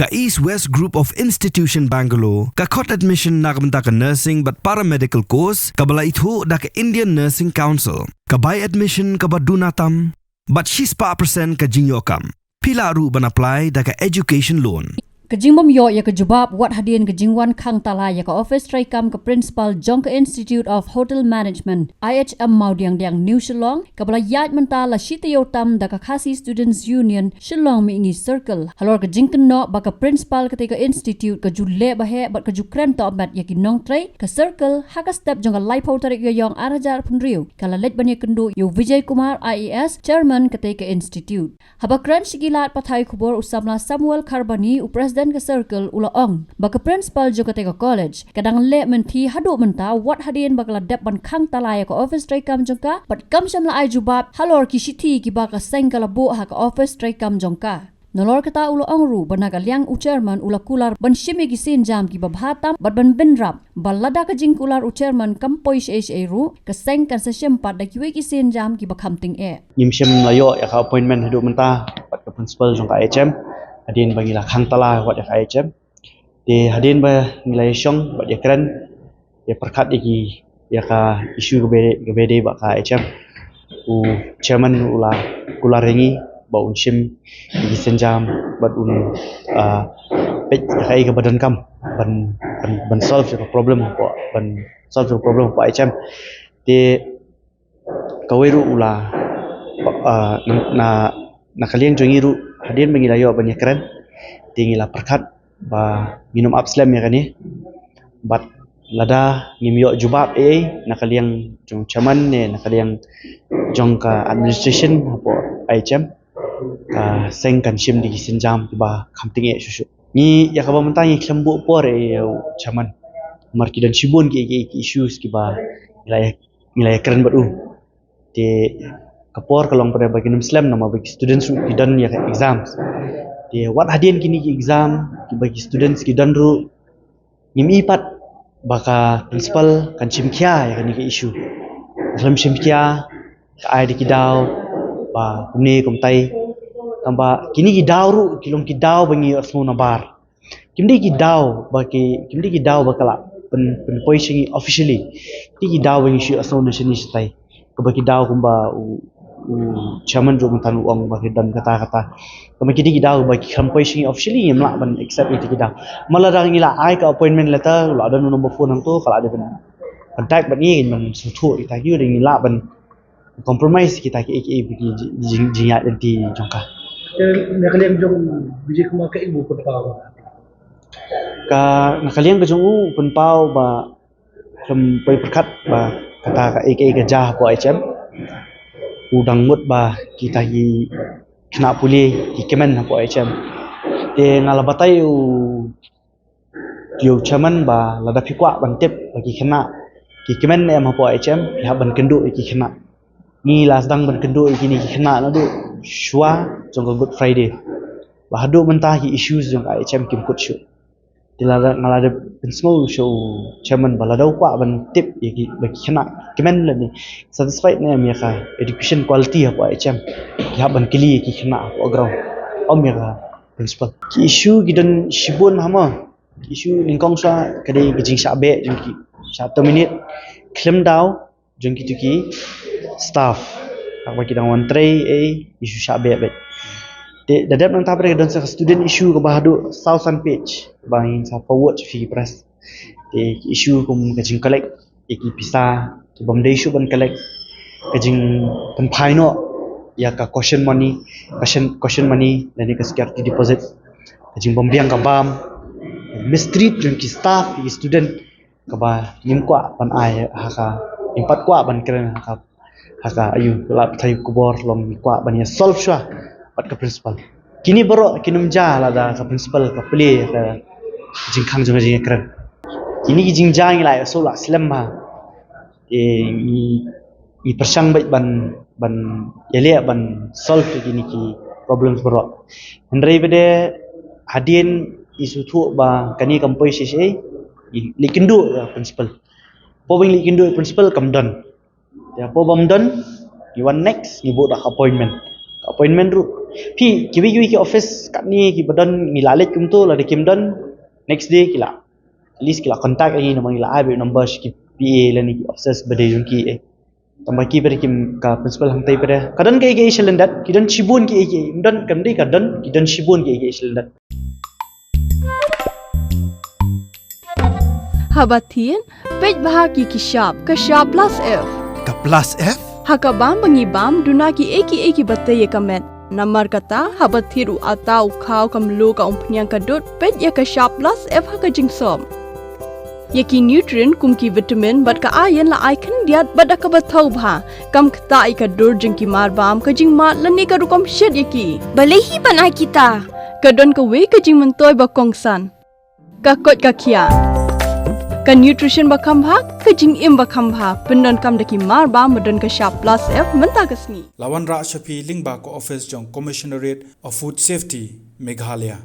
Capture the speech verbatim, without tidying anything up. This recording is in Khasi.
Ka East West Group of Institution Bangalore ka khot admission na ka bynta ka nursing bad paramedical course kaba la ithuh da ka Indian Nursing Council. Ka bai admission kaba duna tam bad shispah percent ka jingïoh kam. Phi lah ruh ban apply da ka education loan. Ka jingbym ïoh ïa ka jubab wat hadien ka jingwan khang tala ïa ka office treikam ka principal jong ka Institute of Hotel Management, I H M, Mawdiangdiang, New Shillong, kaba la ïaid mynta la shi taïew tam da ka Khasi Students Union Shillong Mihngi Circle, halor ka jingkynnoh ba ka principal katei ka institute ka ju leh ba heh bad ka ju kren tohmet ïa ki nongtrei. Ka circle, ha ka step jong ka laiphew tarik Ïaïong ar hajar arphew hynriew, ka la leit ban ïakynduh ïa u Vijay Kumar I A S, chairman katei ka institute. Haba kren sha ki lad pathai khubor u samla Samuel Kharbani, u president ka circle, u la ong ba ka principal jong katei ka college ka dang leh mynthi haduh mynta wat hadien ba ka la dep ban khang tala ïa ka office treikam jong ka bad kam shym la ai jubab halor ki shithi kiba ka seng ka la buh ha ka office treikam jong ka. Nalor kata u la ong ruh ba na ka liang u chairman u la kular ban shim ïa ki sienjam kiba bha tam bad ban bynrap ba lada ka jingkular u chairman kam poi shaei shaei ruh, ka seng kan sa shim pat da kiwei ki sienjam kiba kham tyngeh. Ngim shym la ïoh ïa ka appointment haduh mynta bad ka principal jong ka I H M hadien ba ngi la khang tala wat ïa ka I H M. Te hadien ba ngi la ïashong bad ïakren, ïapyrkhat ïa ki, ïa ka issue kaba, kaba dei bad ka I H M, u chairman u la kular ïa ngi ba un shim ïa ki sienjam bad un, ah, peit ïa kaei kaba donkam ban, ban, ban solve ïa ka problem hapoh, ban solve ïa ka problem hapoh I H M. Te kawei ruh u la, ah, na, na, na ka liang jong ngi ruh hadien ba ngi la ïoh ban ïakren, te ngi la pyrkhat ba ngin ym ap slem ïa kane. Bad lada ngim ïoh jubab ei ei na ka liang jong chairman ne na ka liang jong ka administration hapoh I H M, ka seng kan shim da ki sienjam kiba kham tyngeh shuh shuh. Ngi ïa kaba mynta ngi khlem buh por ei ei ïa u chairman. Namar ki don shibun ki, ki, ki issues kiba ngi la ïa, ngi la ïakren bad u. Te ka por ka long pat ba kin ym slem namar ba ki students ruh ki don ïa ka exams. Te wat hadien kine ki exam kiba ki students ki don ruh, ngim i pat ba ka principal kan shim khia ïa kane ka issue. Ka khlem shim khia, ka ai da ki daw ba kumne kumtai. Tangba kine ki daw ruh ki long ki daw ba ngi ïohsngew nabar. Kim dei ki daw ba ki, kim dei ki daw ba ka la pyn, pynpoi sha ngi officially. Ki dei ki daw ba ngi shu ïohsngew na shane shatai. Kaba ki daw kumba u, u chairman ruh mynta u ong ba ki don kata kata. Kaba ki dei ki daw ba ki khlem poi sha ngi officially, ngim lah ban accept ïa ki daw. Ma lada ngi la ai ka appointment letter, la don u number phone hangto, ka la dei ban contact bad ngi, ban sngewthuh ïa kita ki, ngi lah ban compromise kita ki, ki, ki, ki jing, jing, jingïaid lynti jong ka. Te na ka liang jong Vijay Kumar kaei ba u pynpaw? Ka, na ka liang ka jong u, u pynpaw ba khlem poi pyrkhat ba kata kaei kaei ka jia hapoh I H M. U dang mut ba kita ki khynnah pule ki kmen hapoh I H M. Te nga la batai u ïa u chairman ba lada phi kwah ban tip ba ki khynnah ki kmen ne em hapoh I H M, phi hap ban kynduh ïa ki khynnah. Ngi la sdang ban kynduh ïa kine ki khynnah naduh shuwa jong ka Good Friday. Ba haduh mynta ki issues jong ka I H M kim kut shuh. Te lada, nga la dep pynsngew sha u chairman ba lada u kwah ban tip ïa ki, ba ki khynnah ki kmen lane satisfied ne em ïa ka education quality hapoh I H M, ki hap ban kylli ïa ki khynnah hapoh ground, ym ïa ka principal. Ki issue ki don shibun hama. Ki issue nyngkong shuwa ka dei ka jingshah beh jong ki, shah terminate khlem daw jong kito ki staff. Haba ki dang wan trei ei, issue shah beh beit. Te da dep nangta pat ka don sa ka student issue kaba haduh saw san page ba ngin sa forward sha phi ki press. Te ki issue kum ka jing collect ïa ki pisa ki bym dei shuh ban collect, ka jingpynphai noh ïa ka caution money, caution, caution money lane ka security deposit, ka jingbym biang ka bam, mistreat jong ki staff ïa ki student, kaba ngim kwah ban ai ha ka, ngim pat kwah ban kren ha ka, ha ka, aiu, la pathai khubor, long ngi kwah ban ïa solve shuwa bad ka principal. Kine baroh kin ym jia lada ka principal ka plie ka jingkhang jong ka jingkren. Kine ki jingjia ngi la ïa shu la slem ha. Te ngi, ngi pyrshang beit ban, ban ïaleh ban solve ïa kine ki problems baroh. Hynrei pat hadien i sngewthuh ba kane kam poi shaei shaei, i leit kynduh ïa ka principal. Hapoh ba ngi leit kynduh ïa ka principal kam don. Te hapoh bym don, ngi wan next, ngi buh da ka appointment. Appointment ruh. Phi, kiwei kiwei ki office katne kiba don ngi la leit kumto, lada kim don, next day ki la, at least ki la contact ïa ngi, namar ngi la ai beit number sha ki P A lane ki officers ba dei jong ki, eh. Tangba ki pat kim, ka principal hangtei pat ka don kaei kaei sha lyndet, ki don shibun kiei kiei, ym don kam dei ka don, ki don shibun kiei kiei sha lyndet. Haba thied, peit bha ki ki shap, ka shap plus F. Ka plus F? Ha ka bam ba ngi bam, duna kiei kiei kiba tei ïa ka met. Namar kata, haba thied u atta, u khaw, ka mluh, ka umphniang, ka dud, peit ïa ka shap plus F ha ka jingsop. Ïa ki nutrient kum ki vitamin bad ka iron la ai khyndiat bad da kaba thaw bha. Kam ktah ïa ka dur jong ki mar bam, ka jingmad lane ka rukom shet ïa ki. Balei hi ban ai kita? Ka don kawei ka jingmyntoi ba kongsan. Ka koit ka khiah. Ka nutrition ba kham bha, ka jingim ba kham bha. Pyndonkam da ki mar bam ba don ka shap plus F mynta ka sngi. La wanrah sha phi lyngba ka office jong Commissionerate of Food Safety, Meghalaya.